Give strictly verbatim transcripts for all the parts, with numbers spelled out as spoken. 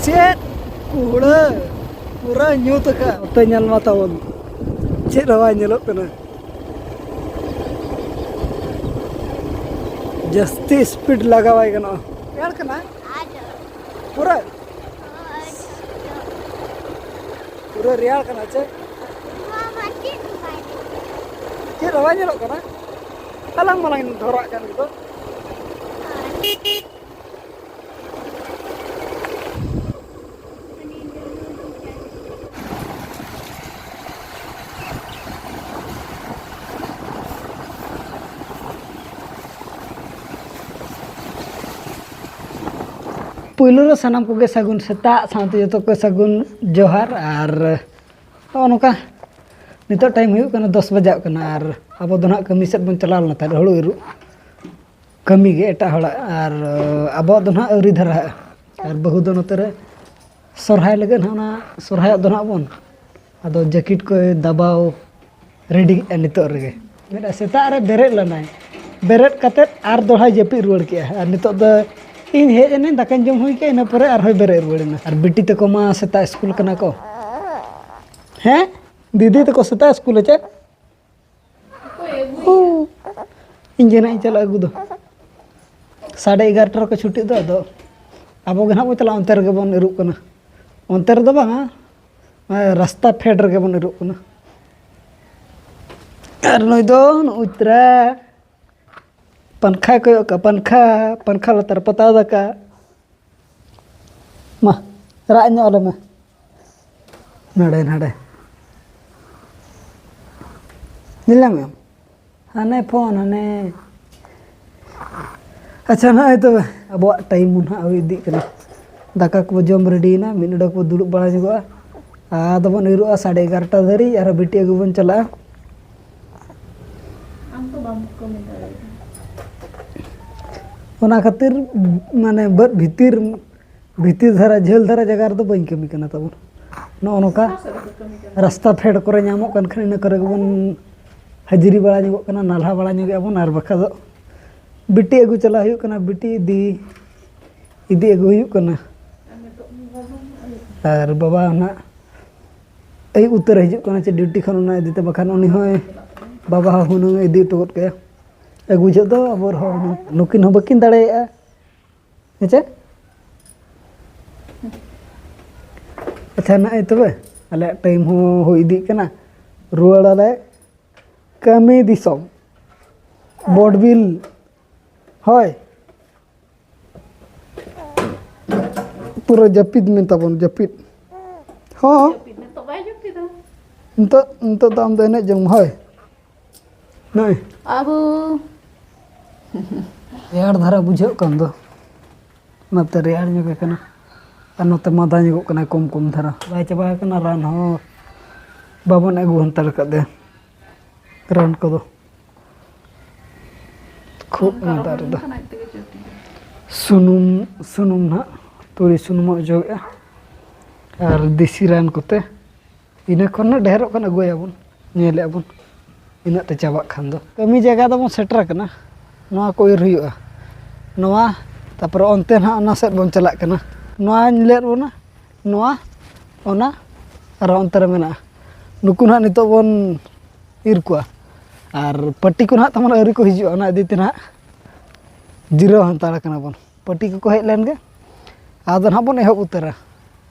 ᱪᱮᱫ ᱠᱩᱲᱟᱹ, ᱯᱩᱨᱟᱹ ᱧᱩᱛ ᱟᱠᱟᱫ᱾ ᱱᱚᱛᱮ ᱧᱮᱞ ᱢᱟ ᱛᱟᱵᱚᱱ, ᱪᱮᱫ ᱦᱚᱸ ᱵᱟᱭ ᱧᱮᱞᱚᱜ ᱠᱟᱱᱟ᱾ ᱡᱟᱹᱥᱛᱤ ᱥᱯᱤᱰ ᱞᱟᱜᱟᱣ ᱵᱟᱭ ᱜᱟᱱᱚᱜᱼᱟ᱾ ᱨᱮᱭᱟᱲ ᱠᱟᱱᱟ ᱯᱩᱨᱟᱹ, ᱯᱩᱨᱟᱹ ᱨᱮᱭᱟᱲ ᱠᱟᱱᱟ᱾ ᱪᱮᱫ, ᱪᱮᱫ ᱦᱚᱸ ᱵᱟᱭ ᱧᱮᱞᱚᱜ ᱠᱟᱱᱟ᱾ ᱟᱞᱟᱝ ᱢᱟᱞᱟᱝ ᱫᱷᱚᱨᱟᱜ ᱠᱟᱱ ᱜᱮᱫᱚ᱾ ᱯᱩᱭᱞᱩ ᱨᱮ ᱥᱟᱱᱟᱢ ᱠᱚᱜᱮ ᱥᱟᱹᱜᱩᱱ ᱥᱮᱛᱟᱜ, ᱥᱟᱶᱛᱮ ᱡᱚᱛᱚ ᱠᱚ ᱥᱟᱹᱜᱩᱱ ᱡᱚᱦᱟᱨ᱾ ᱟᱨ ᱱᱚᱜᱼᱚ ᱱᱚᱝᱠᱟ ᱱᱤᱛᱚᱜ ᱴᱟᱭᱤᱢ ᱦᱩᱭᱩᱜ ᱠᱟᱱᱟ, ᱫᱚᱥ ᱵᱟᱡᱟᱜ ᱠᱟᱱᱟ᱾ ᱟᱨ ᱟᱵᱚ ᱫᱚ ᱱᱟᱦᱟᱜ ᱠᱟᱹᱢᱤ ᱥᱮᱫ ᱵᱚᱱ ᱪᱟᱞᱟᱣ ᱞᱮᱱᱟ ᱛᱟᱦᱮᱸᱫ, ᱦᱩᱲᱩ ᱤᱨᱚᱜ ᱠᱟᱹᱢᱤ ᱜᱮ ᱮᱴᱟᱜ ᱦᱚᱲᱟᱜ᱾ ᱟᱨ ᱟᱵᱚᱣᱟᱜ ᱫᱚ ᱱᱟᱦᱟᱜ ᱟᱹᱣᱨᱤ ᱫᱷᱟᱨᱟᱜᱼᱟ᱾ ᱟᱨ ᱵᱟᱹᱦᱩ ᱫᱚ ᱱᱚᱛᱮ ᱨᱮ ᱥᱚᱨᱦᱟᱭ ᱞᱟᱹᱜᱤᱫ ᱱᱟᱦᱟᱜ, ᱚᱱᱟ ᱥᱚᱨᱦᱟᱭᱚᱜ ᱫᱚ ᱱᱟᱦᱟᱜ ᱵᱚᱱ, ᱟᱫᱚ ᱡᱟᱹᱠᱤᱴ ᱠᱚᱭ ᱫᱟᱵᱟᱣ ᱨᱮᱰᱤᱭᱮᱫᱼᱟ ᱱᱤᱛᱚᱜ ᱨᱮᱜᱮ᱾ ᱢᱮᱱᱮᱫᱼᱟ, ᱥᱮᱛᱟᱜ ᱨᱮ ᱵᱮᱨᱮᱫ ᱞᱮᱱᱟᱭ, ᱵᱮᱨᱮᱫ ᱠᱟᱛᱮᱫ ᱟᱨ ᱫᱚᱦᱲᱟᱭ ᱡᱟᱹᱯᱤᱫ ᱨᱩᱣᱟᱹᱲ ᱠᱮᱜᱼᱟ᱾ ᱟᱨ ᱱᱤᱛᱚᱜ ᱫᱚ ᱤᱧ ᱦᱮᱡ ᱮᱱᱟᱹᱧ, ᱫᱟᱠᱟᱧ ᱡᱚᱢ ᱦᱩᱭ ᱠᱮᱜᱼᱟ, ᱤᱱᱟᱹ ᱯᱚᱨᱮ ᱟᱨᱦᱚᱸᱭ ᱵᱮᱨᱮᱫ ᱨᱩᱣᱟᱹᱲ ᱮᱱᱟ᱾ ᱟᱨ ᱵᱤᱴᱤ ᱛᱟᱠᱚ ᱢᱟ ᱥᱮᱛᱟᱜ ᱥᱠᱩᱞ ᱠᱟᱱᱟ ᱠᱚ᱾ ᱦᱮᱸ, ᱫᱤᱫᱤ ᱛᱟᱠᱚ ᱥᱮᱛᱟᱜ ᱥᱠᱩᱞ ᱦᱮᱸᱪᱮ? ᱦᱩ, ᱤᱧ ᱜᱮ ᱱᱟᱜ ᱤᱧ ᱪᱟᱞᱟᱜᱼᱟ ᱟᱹᱜᱩ ᱫᱚ᱾ ᱥᱟᱲᱮ ᱮᱜᱟᱨᱚᱴᱟ ᱨᱮᱠᱚ ᱪᱷᱩᱴᱤᱜ ᱫᱚ, ᱟᱫᱚ ᱟᱵᱚ ᱜᱮ ᱱᱟᱜ ᱵᱚᱱ ᱪᱟᱞᱟᱜᱼᱟ, ᱚᱱᱛᱮ ᱨᱮᱜᱮ ᱵᱚᱱ ᱤᱨᱚᱜ ᱠᱟᱱᱟ᱾ ᱚᱱᱛᱮ ᱨᱮᱫᱚ ᱵᱟᱝᱟ, ᱨᱟᱥᱛᱟ ᱯᱷᱮᱰ ᱨᱮᱜᱮ ᱵᱚᱱ ᱤᱨᱚᱜ ᱠᱟᱱᱟ᱾ ᱟᱨ ᱱᱩᱭ ᱫᱚ ᱱᱩᱜᱼᱩᱭ ᱛᱨᱟ ᱯᱟᱝᱠᱷᱟᱭ ᱠᱚᱭᱚᱜ ᱠᱟᱜ, ᱯᱟᱝᱠᱷᱟ, ᱯᱟᱝᱠᱷᱟ ᱞᱟᱛᱟᱨ ᱯᱟᱛᱟᱣ ᱫᱟᱠᱟ᱾ ᱢᱟ, ᱨᱟᱜ ᱧᱚᱜ ᱟᱞᱮ ᱢᱮ᱾ ᱱᱚᱰᱮ, ᱱᱚᱰᱮ᱾ ᱧᱮᱞ ᱧᱟᱢᱮᱜ ᱟᱢ? ᱦᱟᱱᱮ ᱯᱷᱳᱱ, ᱦᱟᱱᱮ᱾ ᱟᱪᱪᱷᱟ, ᱱᱚᱜᱼᱚᱭ ᱛᱚᱵᱮ ᱟᱵᱚᱣᱟᱜ ᱴᱟᱭᱤᱢ ᱦᱚᱸ ᱱᱟᱦᱟᱜ ᱦᱩᱭ ᱤᱫᱤᱜ ᱠᱟᱱᱟ᱾ ᱫᱟᱠᱟ ᱠᱚᱵᱚ ᱡᱚᱢ ᱨᱮᱰᱤᱭᱮᱱᱟ, ᱢᱤᱫ ᱰᱚᱸᱰᱮᱠ ᱵᱚ ᱫᱩᱲᱩᱵ ᱵᱟᱲᱟ ᱧᱚᱜᱚᱜᱼᱟ᱾ ᱟᱫᱚ ᱵᱚᱱ ᱤᱨᱚᱜᱼᱟ ᱥᱟᱲᱮ ᱮᱜᱟᱨᱚᱴᱟ ᱫᱷᱟᱹᱨᱤᱡ, ᱟᱨᱦᱚᱸ ᱵᱤᱴᱤ ᱟᱹᱜᱩ ᱵᱚᱱ ᱪᱟᱞᱟᱜᱼᱟ᱾ ᱟᱢ ᱛᱚ ᱵᱟᱢ ᱠᱟᱹᱢᱤ ᱫᱟᱲᱮᱭᱟᱜᱼᱟ᱾ ᱚᱱᱟ ᱠᱷᱟᱹᱛᱤᱨ, ᱢᱟᱱᱮ, ᱵᱟᱹᱫᱽ ᱵᱷᱤᱛᱤᱨ, ᱵᱷᱤᱛᱤᱨ ᱫᱷᱟᱨᱟ, ᱡᱷᱟᱹᱞ ᱫᱷᱟᱨᱟ ᱡᱟᱭᱜᱟ ᱨᱮᱫᱚ ᱵᱟᱹᱧ ᱠᱟᱹᱢᱤ ᱠᱟᱱᱟ ᱛᱟᱵᱚᱱ᱾ ᱱᱚᱜᱼᱚ ᱱᱚᱝᱠᱟ ᱚᱠᱟ ᱥᱮᱫ ᱨᱮᱯᱮ ᱠᱟᱹᱢᱤ ᱠᱟᱱᱟ? ᱨᱟᱥᱛᱟ ᱯᱷᱮᱰ ᱠᱚᱨᱮ ᱧᱟᱢᱚᱜ ᱠᱟᱱ ᱠᱷᱟᱱ, ᱤᱱᱟᱹ ᱠᱚᱨᱮ ᱜᱮᱵᱚᱱ ᱦᱟᱹᱡᱨᱤ ᱵᱟᱲᱟ ᱧᱚᱜᱚᱜ ᱠᱟᱱᱟ, ᱱᱟᱞᱦᱟ ᱵᱟᱲᱟ ᱧᱚᱜᱚᱜ ᱟᱵᱚᱱ᱾ ᱟᱨ ᱵᱟᱠᱷᱟᱡ ᱫᱚ ᱵᱤᱴᱤ ᱟᱹᱜᱩ ᱪᱟᱞᱟᱜ ᱦᱩᱭᱩᱜ ᱠᱟᱱᱟ, ᱵᱤᱴᱤ ᱤᱫᱤ, ᱤᱫᱤ ᱟᱹᱜᱩ ᱦᱩᱭᱩᱜ ᱠᱟᱱᱟ᱾ ᱟᱨ ᱵᱟᱵᱟ ᱱᱟᱜ ᱟᱹᱭᱩᱵ ᱩᱛᱟᱹᱨ ᱦᱤᱡᱩᱜ ᱠᱟᱱᱟ ᱪᱮ ᱰᱤᱭᱩᱴᱤ ᱠᱷᱚᱱ, ᱚᱱᱟ ᱤᱫᱤ ᱛᱮ, ᱵᱟᱠᱷᱟᱱ ᱩᱱᱤ ᱦᱚᱸᱭ, ᱵᱟᱵᱟ ᱦᱚᱸ ᱦᱩᱱᱟᱹᱝ ᱤᱫᱤ ᱦᱚᱴᱚ ᱜᱚᱫ ᱠᱟᱭᱟ᱾ ᱟᱹᱜᱩ ᱡᱚᱦᱚᱜ ᱫᱚ ᱟᱵᱚ ᱦᱚᱸ, ᱱᱩᱠᱤᱱ ᱦᱚᱸ ᱵᱟᱹᱠᱤᱱ ᱫᱟᱲᱮᱭᱟᱜᱼᱟ᱾ ᱦᱮᱸ ᱪᱮ? ᱟᱪᱪᱷᱟ, ᱱᱚᱜᱼᱚᱭ ᱛᱚᱵᱮ ᱟᱞᱮᱭᱟᱜ ᱴᱟᱭᱤᱢ ᱦᱚᱸ ᱦᱩᱭ ᱤᱫᱤᱜ ᱠᱟᱱᱟ, ᱨᱩᱣᱟᱹᱲᱟᱞᱮ ᱠᱟᱹᱢᱤ ᱫᱤᱥᱚᱢ᱾ ᱵᱚᱰᱵᱤᱞ, ᱦᱳᱭ, ᱯᱩᱨᱟᱹ ᱡᱟᱹᱯᱤᱫ ᱢᱮ ᱛᱟᱵᱚᱱ, ᱡᱟᱹᱯᱤᱫ᱾ ᱦᱚᱸ᱾ ᱡᱟᱹᱯᱤᱫ ᱱᱤᱛᱚᱜ ᱵᱟᱭ ᱡᱟᱹᱯᱤᱫᱟ᱾ ᱱᱤᱛᱚᱜ, ᱱᱤᱛᱚᱜ ᱫᱚ ᱟᱢ ᱫᱚ ᱮᱱᱮᱡ ᱡᱚᱝ ᱢᱮ, ᱦᱳᱭ᱾ ᱱᱚᱜᱼᱚᱭ᱾ ᱟᱵᱚ᱾ ᱨᱮᱭᱟᱲ ᱫᱷᱟᱨᱟ ᱵᱩᱡᱷᱟᱹᱜ ᱠᱟᱱ ᱫᱚ, ᱚᱱᱟᱛᱮ ᱨᱮᱭᱟᱲ ᱧᱚᱜ ᱟᱠᱟᱱᱟ᱾ ᱟᱨ ᱱᱚᱛᱮ ᱢᱟᱫᱟ ᱧᱚᱜᱚᱜ ᱠᱟᱱᱟ ᱠᱚᱢ ᱠᱚᱢ ᱫᱷᱟᱨᱟ᱾ ᱵᱟᱭ ᱪᱟᱵᱟ ᱟᱠᱟᱱᱟ, ᱨᱟᱱ ᱦᱚᱸ ᱵᱟᱵᱚᱱ ᱟᱹᱜᱩ ᱦᱟᱛᱟᱲ ᱠᱟᱫᱮᱭᱟ᱾ ᱨᱟᱱ ᱠᱚᱫᱚ ᱠᱷᱩᱵ ᱚᱱᱠᱟ ᱚᱱᱟ ᱫᱟᱜ ᱨᱚᱦᱚᱲ ᱨᱮᱫᱚ᱾ ᱞᱮᱱᱠᱷᱟᱱ ᱟᱡ ᱛᱮᱜᱮ ᱪᱟᱹᱴᱤᱜᱼᱟ᱾ ᱥᱩᱱᱩᱢ, ᱥᱩᱱᱩᱢ ᱱᱟᱦᱟᱜ ᱛᱩᱲᱤ ᱥᱩᱱᱩᱢ ᱚᱡᱚᱜᱮᱜᱼᱟ ᱟᱨ ᱫᱮᱥᱤ ᱨᱟᱱ ᱠᱚᱛᱮ᱾ ᱤᱱᱟᱹ ᱠᱷᱚᱱ ᱦᱚᱸ ᱰᱷᱮᱨᱚᱜ ᱠᱷᱟᱱ ᱟᱹᱜᱩᱭᱟᱵᱚᱱ, ᱧᱮᱞᱮᱫᱼᱟ ᱵᱚᱱ ᱤᱱᱟᱹᱜ ᱛᱮ ᱪᱟᱵᱟᱜ ᱠᱷᱟᱱ ᱫᱚ᱾ ᱠᱟᱹᱢᱤ ᱡᱟᱭᱜᱟ ᱫᱚᱵᱚᱱ ᱥᱮᱴᱮᱨ ᱟᱠᱟᱱᱟ, ᱱᱚᱣᱟ ᱠᱚ ᱤᱨ ᱦᱩᱭᱩᱜᱼᱟ᱾ ᱱᱚᱣᱟ, ᱛᱟᱨᱯᱚᱨᱮ ᱚᱱᱛᱮ ᱱᱟᱦᱟᱜ ᱚᱱᱟ ᱥᱮᱫ ᱵᱚᱱ ᱪᱟᱞᱟᱜ ᱠᱟᱱᱟ᱾ ᱱᱚᱣᱟᱧ ᱞᱟᱹᱭᱟᱫ ᱵᱚᱱᱟ, ᱱᱚᱣᱟ, ᱚᱱᱟ, ᱟᱨ ᱚᱱᱛᱮ ᱨᱮ ᱢᱮᱱᱟᱜᱼᱟ᱾ ᱱᱩᱠᱩ ᱱᱟᱦᱟᱜ ᱱᱤᱛᱚᱜ ᱵᱚᱱ ᱤᱨ ᱠᱚᱣᱟ᱾ ᱟᱨ ᱯᱟᱹᱴᱤ ᱠᱚ ᱱᱟᱦᱟᱜ ᱛᱟᱵᱚᱱ ᱟᱹᱣᱨᱤ ᱠᱚ ᱦᱤᱡᱩᱜᱼᱟ, ᱚᱱᱟ ᱤᱫᱤ ᱛᱮ ᱱᱟᱦᱟᱜ ᱡᱤᱨᱟᱹᱣ ᱦᱟᱛᱟᱲ ᱠᱟᱱᱟ ᱵᱚᱱ᱾ ᱯᱟᱹᱴᱤ ᱠᱚᱠᱚ ᱦᱮᱡ ᱞᱮᱱ ᱜᱮ, ᱟᱫᱚ ᱱᱟᱦᱟᱜ ᱵᱚᱱ ᱮᱦᱚᱵ ᱩᱛᱟᱹᱨᱟ᱾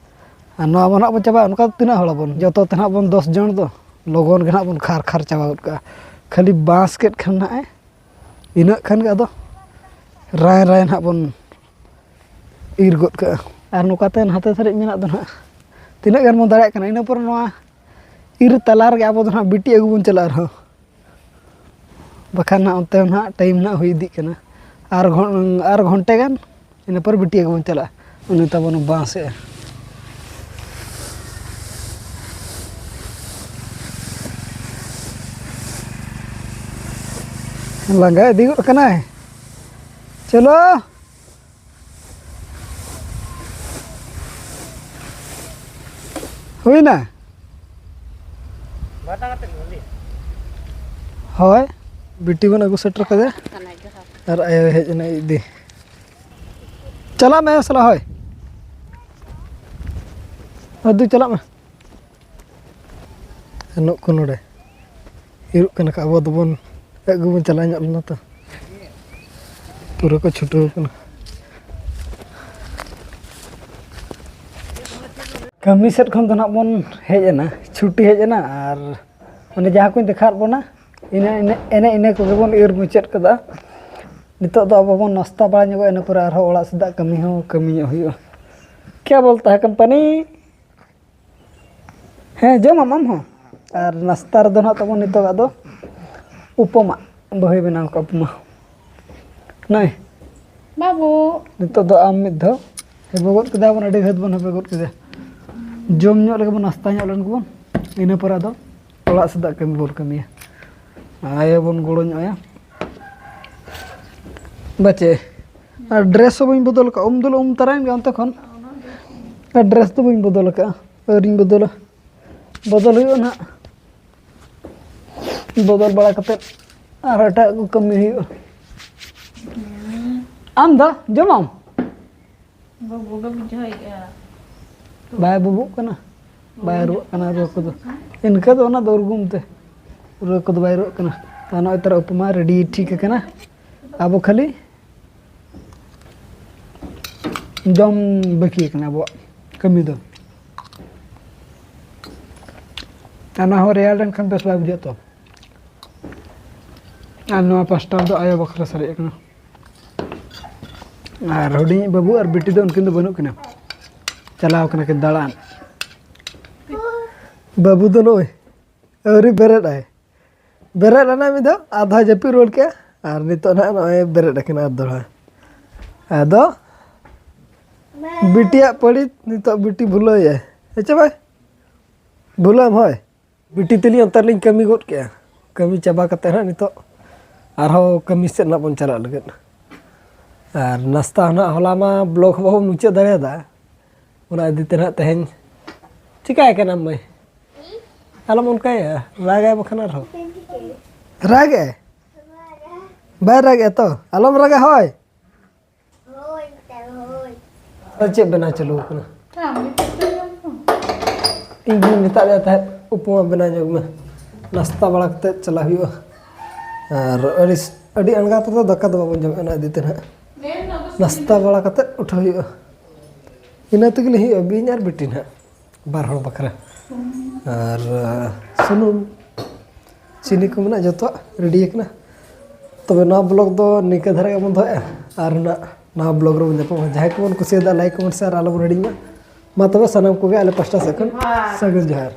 ᱟᱨ ᱱᱚᱣᱟ ᱵᱚᱱ ᱱᱟᱦᱟᱜ ᱵᱚᱱ ᱪᱟᱵᱟᱭᱟ, ᱚᱱᱠᱟ ᱛᱤᱱᱟᱹᱜ ᱦᱚᱲ ᱟᱵᱚᱱ? ᱡᱚᱛᱚ ᱛᱮ ᱱᱟᱦᱟᱜ ᱵᱚᱱ ᱫᱚᱥ ᱡᱚᱱ ᱫᱚ, ᱞᱚᱜᱚᱱ ᱜᱮ ᱱᱟᱦᱟᱜ ᱵᱚᱱ ᱠᱷᱟᱨ ᱠᱷᱟᱨ ᱪᱟᱵᱟ ᱜᱚᱫ ᱠᱟᱜᱼᱟ᱾ ᱠᱷᱟᱹᱞᱤ ᱵᱟᱸᱥ ᱠᱮᱫ ᱠᱷᱟᱱ ᱱᱟᱦᱟᱜ ᱮ, ᱤᱱᱟᱹᱜ ᱠᱷᱟᱱ ᱜᱮ ᱟᱫᱚ ᱨᱟᱭ ᱨᱟᱭ ᱱᱟᱦᱟᱜ ᱵᱚᱱ ᱤᱨ ᱜᱚᱫ ᱠᱟᱜᱼᱟ᱾ ᱟᱨ ᱱᱚᱝᱠᱟᱛᱮ ᱱᱟᱛᱮ ᱫᱷᱟᱹᱨᱤᱡ ᱢᱮᱱᱟᱜ ᱫᱚ ᱱᱟᱦᱟᱜ ᱛᱤᱱᱟᱹᱜ ᱜᱟᱱ ᱵᱚᱱ ᱫᱟᱲᱮᱭᱟᱜ ᱠᱟᱱᱟ, ᱤᱱᱟᱹ ᱯᱚᱨᱮ ᱱᱚᱣᱟ ᱤᱨ ᱛᱟᱞᱟ ᱨᱮᱜᱮ ᱟᱵᱚ ᱫᱚ ᱱᱟᱦᱟᱜ ᱵᱤᱴᱤ ᱟᱹᱜᱩ ᱵᱚᱱ ᱪᱟᱞᱟᱜᱼᱟ ᱟᱨᱦᱚᱸ᱾ ᱵᱟᱠᱷᱟᱱ ᱱᱟᱦᱟᱜ ᱚᱱᱛᱮ ᱱᱟᱦᱟᱜ ᱴᱟᱭᱤᱢ ᱱᱟᱦᱟᱜ ᱦᱩᱭ ᱤᱫᱤᱜ ᱠᱟᱱᱟ᱾ ᱟᱨ ᱜᱷᱚ-, ᱟᱨ ᱜᱷᱚᱱᱴᱮ ᱜᱟᱱ, ᱤᱱᱟᱹ ᱯᱚᱨ ᱵᱤᱴᱤ ᱟᱹᱜᱩ ᱵᱚᱱ ᱪᱟᱞᱟᱜᱼᱟ᱾ ᱩᱱᱤ ᱛᱟᱵᱚᱱ ᱵᱟᱸᱥᱮᱜᱼᱟ᱾ ᱞᱟᱸᱜᱟ ᱤᱫᱤ ᱜᱚᱫ ᱠᱟᱱᱟᱭ᱾ ᱪᱚᱞᱚ᱾ ᱦᱩᱭᱱᱟ? ᱦᱳᱭ, ᱵᱤᱴᱤ ᱵᱚᱱ ᱟᱹᱜᱩ ᱥᱮᱴᱮᱨ ᱠᱟᱫᱮᱭᱟ᱾ ᱟᱨ ᱟᱭᱳ ᱦᱮᱡ ᱮᱱᱟ ᱤᱫᱤ᱾ ᱪᱟᱞᱟᱜ ᱢᱮ ᱥᱟᱞᱟ, ᱦᱳᱭ᱾ ᱟᱫᱚ ᱪᱟᱞᱟᱜ ᱢᱮ᱾ ᱥᱮᱱᱚᱜ ᱠᱚ ᱱᱚᱰᱮ ᱤᱨᱚᱜ ᱠᱟᱱᱟ ᱠᱚ, ᱟᱵᱚ ᱫᱚᱵᱚᱱ ᱟᱹᱜᱩ ᱵᱚᱱ ᱪᱟᱞᱟᱣ ᱧᱚᱜ ᱞᱮᱱᱟ ᱛᱚ᱾ ᱯᱩᱨᱟᱹ ᱠᱚ ᱪᱷᱩᱴᱟᱹᱣ ᱠᱟᱱᱟ᱾ ᱠᱟᱹᱢᱤ ᱥᱮᱫ ᱠᱷᱚᱱ ᱫᱚ ᱱᱟᱜ ᱵᱚᱱ ᱦᱮᱡ ᱮᱱᱟ, ᱪᱷᱩᱴᱤ ᱦᱮᱡ ᱮᱱᱟ, ᱟᱨ ᱚᱱᱮ ᱡᱟᱦᱟᱸ ᱠᱚᱧ ᱫᱮᱠᱷᱟᱣᱟᱫ ᱵᱚᱱᱟ, ᱤᱱᱟᱹ ᱤᱱᱟᱹ ᱮᱱᱮ ᱤᱱᱟᱹ ᱠᱚᱜᱮ ᱵᱚᱱ ᱤᱨ ᱢᱩᱪᱟᱹᱫ ᱠᱟᱫᱟ᱾ ᱱᱤᱛᱚᱜ ᱫᱚ ᱟᱵᱚ ᱵᱚᱱ ᱱᱟᱥᱛᱟ ᱵᱟᱲᱟ ᱧᱚᱜᱚᱜᱼᱟ, ᱤᱱᱟᱹ ᱯᱚᱨᱮ ᱟᱨᱦᱚᱸ ᱚᱲᱟᱜ ᱥᱮᱫᱟᱜ ᱠᱟᱹᱢᱤ ᱦᱚᱸ ᱠᱟᱹᱢᱤ ᱧᱚᱜ ᱦᱩᱭᱩᱜᱼᱟ᱾ ᱠᱮᱭᱟ ᱵᱚᱞᱛᱟ ᱦᱮ ᱠᱚᱢᱯᱟᱱᱤ? ᱦᱮᱸ, ᱡᱚᱢᱟᱢ ᱟᱢ ᱦᱚᱸ᱾ ᱟᱨ ᱱᱟᱥᱛᱟ ᱨᱮᱫᱚ ᱱᱟᱦᱟᱜ ᱛᱟᱵᱚᱱ ᱱᱤᱛᱚᱜᱟᱜ ᱫᱚ ᱩᱯᱚᱢᱟ, ᱵᱟᱹᱦᱩᱭ ᱵᱮᱱᱟᱣ ᱠᱟᱜᱼᱟ ᱩᱯᱚᱢᱟ᱾ ᱱᱚᱜᱼᱚᱭ᱾ ᱵᱟᱹᱵᱩ᱾ ᱱᱤᱛᱚᱜ ᱫᱚ ᱟᱢ ᱢᱤᱫ ᱫᱷᱟᱣ ᱦᱮᱵᱮ ᱜᱚᱫ ᱠᱮᱫᱟ ᱵᱚᱱ, ᱟᱹᱰᱤ ᱜᱷᱟᱹᱛ ᱵᱚᱱ ᱦᱮᱵᱮ ᱜᱚᱫ ᱠᱮᱫᱟ᱾ ᱡᱚᱢ ᱧᱚᱜ ᱞᱮᱜᱮ ᱵᱚᱱ, ᱱᱟᱥᱛᱟ ᱧᱚᱜ ᱞᱮᱱ ᱜᱮᱵᱚᱱ, ᱤᱱᱟᱹ ᱯᱚᱨᱮ ᱟᱫᱚ ᱚᱲᱟᱜ ᱥᱮᱫᱟᱜ ᱠᱟᱹᱢᱤ ᱵᱚᱱ ᱠᱟᱹᱢᱤᱭᱟ᱾ ᱟᱭᱳ ᱵᱚᱱ ᱜᱚᱲᱚ ᱧᱚᱜ ᱟᱭᱟ᱾ ᱵᱟᱪᱮ, ᱟᱨ ᱰᱨᱮᱥ ᱦᱚᱸ ᱵᱟᱹᱧ ᱵᱚᱫᱚᱞ ᱟᱠᱟᱫᱼᱟ᱾ ᱩᱢ ᱫᱚᱞᱮ ᱩᱢ ᱛᱟᱨᱟᱭᱮᱱ ᱜᱮᱭᱟ ᱚᱱᱛᱮ ᱠᱷᱚᱱ, ᱟᱨ ᱰᱨᱮᱥ ᱫᱚ ᱵᱟᱹᱧ ᱵᱚᱫᱚᱞ ᱟᱠᱟᱫᱼᱟ, ᱟᱹᱣᱨᱤᱧ ᱵᱚᱫᱚᱞᱟ᱾ ᱵᱚᱫᱚᱞ ᱦᱩᱭᱩᱜᱼᱟ ᱱᱟᱦᱟᱜ, ᱵᱚᱫᱚᱞ ᱵᱟᱲᱟ ᱠᱟᱛᱮᱫ ᱟᱨ ᱮᱴᱟᱜ ᱠᱚ ᱠᱟᱹᱢᱤ ᱦᱩᱭᱩᱜᱼᱟ᱾ ᱟᱢ ᱫᱚ ᱡᱚᱢᱟᱢ? ᱵᱟᱹᱵᱩ ᱜᱮ ᱵᱩᱡᱷᱟᱹᱣᱮᱫᱼᱟ᱾ ᱵᱟᱭ ᱵᱩᱵᱩᱜ ᱠᱟᱱᱟ, ᱵᱟᱭ ᱨᱩᱣᱟᱹᱜ ᱠᱟᱱᱟ ᱨᱩᱣᱟᱹ ᱠᱚᱫᱚ᱾ ᱤᱱᱠᱟᱹ ᱫᱚ ᱚᱱᱟ ᱫᱚ ᱩᱨᱜᱩᱢ ᱛᱮ ᱨᱩᱣᱟᱹ ᱠᱚᱫᱚ ᱵᱟᱭ ᱨᱩᱣᱟᱹᱜ ᱠᱟᱱᱟ᱾ ᱛᱚ, ᱱᱚᱜᱼᱚᱭ ᱛᱟᱨᱟ ᱩᱯᱢᱟ ᱨᱮᱰᱤ ᱴᱷᱤᱠ ᱟᱠᱟᱱᱟ᱾ ᱟᱵᱚ ᱠᱷᱟᱹᱞᱤ ᱡᱚᱢ ᱵᱟᱹᱠᱤ ᱟᱠᱟᱱᱟ ᱟᱵᱚᱣᱟᱜ ᱠᱟᱹᱢᱤ ᱫᱚ᱾ ᱚᱱᱟ ᱦᱚᱸ ᱨᱮᱭᱟᱲ ᱞᱮᱱᱠᱷᱟᱱ ᱵᱮᱥ ᱵᱟᱭ ᱵᱩᱡᱷᱟᱹᱜ ᱛᱚ᱾ ᱟᱨ ᱱᱚᱣᱟ ᱯᱟᱥᱴᱟ ᱫᱚ ᱟᱭᱳ ᱵᱟᱠᱷᱨᱟ ᱥᱟᱨᱮᱡ ᱟᱠᱟᱱᱟ᱾ ᱟᱨ ᱦᱩᱰᱤᱧ ᱵᱟᱹᱵᱩ ᱟᱨ ᱵᱤᱴᱤ ᱫᱚ ᱩᱱᱠᱤᱱ ᱫᱚ ᱵᱟᱹᱱᱩᱜ ᱠᱤᱱᱟ, ᱪᱟᱞᱟᱣ ᱠᱟᱱᱟ ᱠᱤᱱ ᱫᱟᱬᱟᱱ᱾ ᱵᱟᱹᱵᱩ ᱫᱚ ᱱᱚᱜᱼᱚᱭ ᱟᱹᱣᱨᱤ ᱵᱮᱨᱮᱫ ᱟᱭ, ᱵᱮᱨᱮᱫ ᱮᱱᱟᱭ ᱢᱤᱫ ᱫᱷᱟᱣ, ᱟᱨ ᱫᱷᱟᱣ ᱡᱟᱹᱯᱤᱫ ᱨᱩᱣᱟᱹᱲ ᱠᱮᱜᱼᱟ, ᱟᱨ ᱱᱤᱛᱚᱜ ᱱᱟᱦᱟᱜ ᱱᱚᱜᱼᱚᱭ ᱵᱮᱨᱮᱫ ᱟᱠᱟᱱᱟ ᱟᱨ ᱫᱚᱦᱲᱟ᱾ ᱟᱫᱚ ᱵᱤᱴᱤᱭᱟᱜ ᱯᱟᱹᱲᱤ ᱱᱤᱛᱚᱜ ᱵᱤᱴᱤ ᱵᱷᱩᱞᱟᱹᱣᱮᱭᱟᱭ᱾ ᱦᱮᱸ ᱪᱮ ᱵᱟᱭ ᱵᱷᱩᱞᱟᱹᱣ ᱮᱢ ᱦᱳᱭ? ᱵᱤᱴᱤ ᱛᱟᱹᱞᱤᱧ ᱚᱱᱛᱮ ᱨᱮᱞᱤᱧ ᱠᱟᱹᱢᱤ ᱜᱚᱫ ᱠᱮᱜᱼᱟ᱾ ᱠᱟᱹᱢᱤ ᱪᱟᱵᱟ ᱠᱟᱛᱮ ᱦᱟᱸᱜ ᱱᱤᱛᱚᱜ ᱟᱨᱦᱚᱸ ᱠᱟᱹᱢᱤ ᱥᱮᱫ ᱱᱟᱜ ᱵᱚᱱ ᱪᱟᱞᱟᱜ ᱞᱟᱹᱜᱤᱫ᱾ ᱟᱨ ᱱᱟᱥᱛᱟ ᱦᱚᱸ ᱱᱟᱜ ᱦᱚᱞᱟ ᱢᱟ ᱵᱞᱚᱜ ᱦᱚᱸ ᱵᱟᱵᱚᱱ ᱢᱩᱪᱟᱹᱫ ᱫᱟᱲᱮᱭᱟᱫᱟ, ᱚᱱᱟ ᱤᱫᱤ ᱛᱮ ᱱᱟᱜ ᱛᱮᱦᱮᱧ ᱪᱤᱠᱟᱹᱭ ᱠᱟᱱᱟᱢ ᱢᱟᱹᱭ? ᱟᱞᱚᱢ ᱚᱱᱠᱟᱭᱟ, ᱨᱟᱜᱟᱭ ᱵᱟᱠᱷᱟᱱ ᱟᱨᱦᱚᱸ᱾ ᱨᱟᱜᱟᱭ? ᱵᱟᱭ ᱨᱟᱜᱮᱜᱼᱟ ᱛᱚ? ᱟᱞᱚᱢ ᱨᱟᱜᱟ ᱦᱳᱭ᱾ ᱟᱫᱚ ᱪᱮᱫ ᱵᱮᱱᱟᱣ ᱪᱟᱹᱞᱩ ᱟᱠᱟᱱᱟ? ᱪᱟᱣᱢᱤᱱ ᱯᱤᱴᱷᱟᱹ ᱡᱚᱢ ᱠᱚ᱾ ᱤᱧ ᱦᱚᱸᱧ ᱢᱮᱛᱟᱫ ᱢᱮᱭᱟ ᱛᱟᱦᱮᱸᱫ, ᱩᱯᱢᱟ ᱵᱮᱱᱟᱣ ᱧᱚᱜ ᱢᱮ, ᱱᱟᱥᱛᱟ ᱵᱟᱲᱟ ᱠᱟᱛᱮᱫ ᱪᱟᱞᱟᱜ ᱦᱩᱭᱩᱜᱼᱟ᱾ ᱟᱨ ᱟᱹᱰᱤ ᱟᱹᱰᱤ ᱟᱬᱜᱟᱛ ᱨᱮᱫᱚ ᱫᱟᱠᱟ ᱫᱚ ᱵᱟᱵᱚᱱ ᱡᱚᱢᱮᱫᱼᱟ ᱚᱱᱟ ᱤᱫᱤ ᱛᱮ ᱱᱟᱦᱟᱜ᱾ ᱱᱟᱥᱛᱟ ᱵᱟᱲᱟ ᱠᱟᱛᱮᱫ ᱩᱴᱷᱟᱹᱣ ᱦᱩᱭᱩᱜᱼᱟ᱾ ᱤᱱᱟᱹ ᱛᱮᱜᱮ ᱞᱮ ᱦᱩᱭᱩᱜᱼᱟ, ᱵᱤᱧ ᱟᱨ ᱵᱤᱴᱤ ᱱᱟᱦᱟᱜ, ᱵᱟᱨ ᱦᱚᱲ ᱵᱟᱠᱷᱨᱟ᱾ ᱟᱨ ᱥᱩᱱᱩᱢ ᱪᱤᱱᱤ ᱠᱚ ᱢᱮᱱᱟᱜ, ᱡᱚᱛᱚᱣᱟᱜ ᱨᱮᱰᱤ ᱟᱠᱟᱱᱟ᱾ ᱛᱚᱵᱮ ᱱᱚᱣᱟ ᱵᱞᱚᱜ ᱫᱚ ᱱᱤᱝᱠᱟᱹ ᱫᱷᱟᱨᱟ ᱜᱮᱵᱚᱱ ᱫᱚᱦᱚᱭᱟ, ᱟᱨ ᱱᱟᱜ ᱱᱟᱣᱟ ᱵᱞᱚᱜ ᱨᱮᱵᱚᱱ ᱧᱟᱯᱟᱢᱟ᱾ ᱡᱟᱦᱟᱸᱭ ᱠᱚᱵᱚᱱ ᱠᱩᱥᱤᱭᱟᱫᱟ, ᱞᱟᱭᱤᱠ, ᱠᱚᱢᱮᱱᱴ, ᱥᱮᱭᱟᱨ ᱟᱞᱚᱵᱚᱱ ᱦᱤᱲᱤᱧ ᱢᱟ᱾ ᱢᱟ ᱛᱚᱵᱮ ᱥᱟᱱᱟᱢ ᱠᱚᱜᱮ ᱟᱞᱮ ᱯᱟᱥᱴᱟ ᱥᱮᱫ ᱠᱷᱚᱱ ᱥᱟᱹᱜᱩᱱ ᱡᱚᱦᱟᱨ᱾